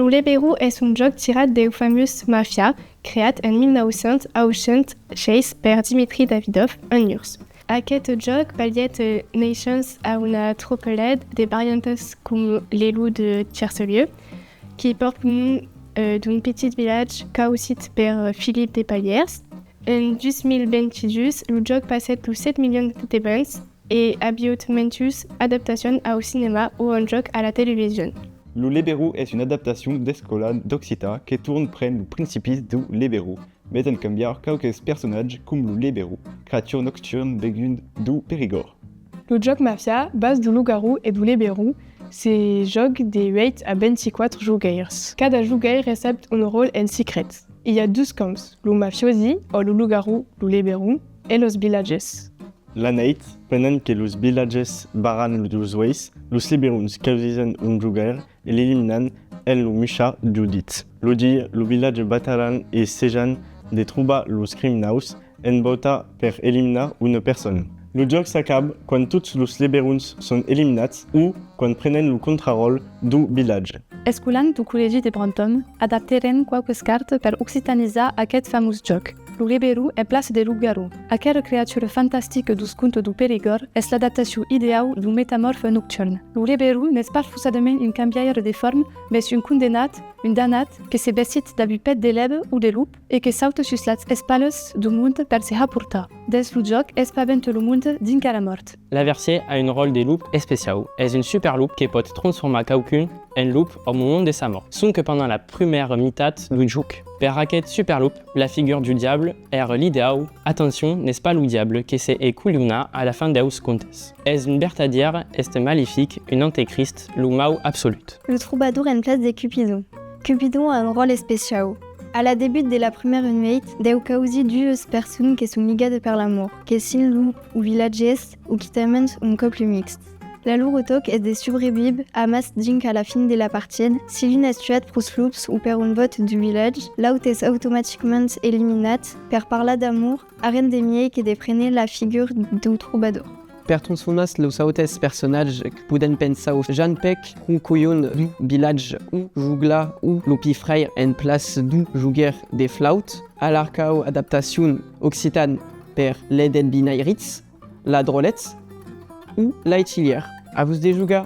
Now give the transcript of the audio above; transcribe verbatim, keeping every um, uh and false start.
Lo Leberon es un jòc tirat deu famós Mafia, creat en mil nau cents ochanta sheis per Dimitri Davidov en urs. Aqueth jòc balhèt, eh, naishença a una tropelèt de variantas com l'Elon de Tiercelieu, qui pòrt lo nom, eh, d'un pitit vilatge causit per, eh, Philippe Despalières. En dos mil vint-e-dos, lo jòc passèt los sèt milions de vents e aviá mantuas adaptacions au cinèma o en jòc a la television. Lo Leberon es una adaptacion d'escòla d'occitan que torn prene los principis deu Leberon, mas en cambiar quauques personatges com lo Leberon, creatura nocturna venguda deu Perigòrd. Lo jòc Mafia, basa deu logarron e deu Leberon, se jòga de uèit a vint-e-quatre jogaires. Cada jogaire recep un ròtle en secret. I a dus camps, lo mafiosi o lo logarron, lo Leberon, e los vilatges. La nèit, pendent que los vilatges barran los uelhs, los Leberons causisan un jogaire e l'eliminan en lo muchar deu dit. Lo dia, lo vilatge batalhan e sejan de trobar los criminaus en bauta per eliminar una persona. Lo jòc s'acaba quand tots los Leberons son eliminats o quand prenen lo contraròtle deu vilatge. Escolans deu collègi de Brantòm adaptèren quauques cartas per occitanizar aqueth famós jòc. Lo Leberon en plaça de logarron. Aquera creatura fantastica deus contes deu Perigòrd es l'adaptacion ideau deu metamòrfe nocturne. Lo Leberon n'es pas forçadament un cambiaire de forma, mès un condenat, un danat, que se vestit dab un pet de lèbe o de lop e que sauta sus las espatlas deu monde per se har portar. Dens lo jòc, espaventa lo monde dinc a la mòrt. L'aversièr a un ròtle de lop especiau. Es un superlop que pòt transformar quauqu'un en lop au moment de sa mòrt. Sonque pendent la prumèra mitat deu jòc. Per aqueth superlop, la figura deu diable èra l'ideau. Atencion, n'es pas lo diable que se hè colhonar a la fin deus contes. Es un vertadièr èste malefic, un anticrist, lo mau absolut. Lo trobador en plaça de Cupidon. Cupidon a un ròtle especiau. A la debut de la prumèra nuèit, deu causir duas personas que son ligadas per l'amor, que sian lop o vilatges o quitament un còple mixt. La lor tòca es de subrevíver, amassa dinc a la fin de la partida, si l'un es tuat prus lops o per un vòte deu vilatge, l'aute es automaticament eliminat. Per parlar d'amor, arren de mielhs que de préner la figura deu trobador. Per transformar los autes personatges, podèm pensar au Jean Pec, un colhon deu vilatge, o Joglar o lo Pifraire en plaça deu jogaire de flauta, a l'arcau adaptacion occitana per Les Devinairitz, La Drolette o L'Aitilièr. A vos de jogar!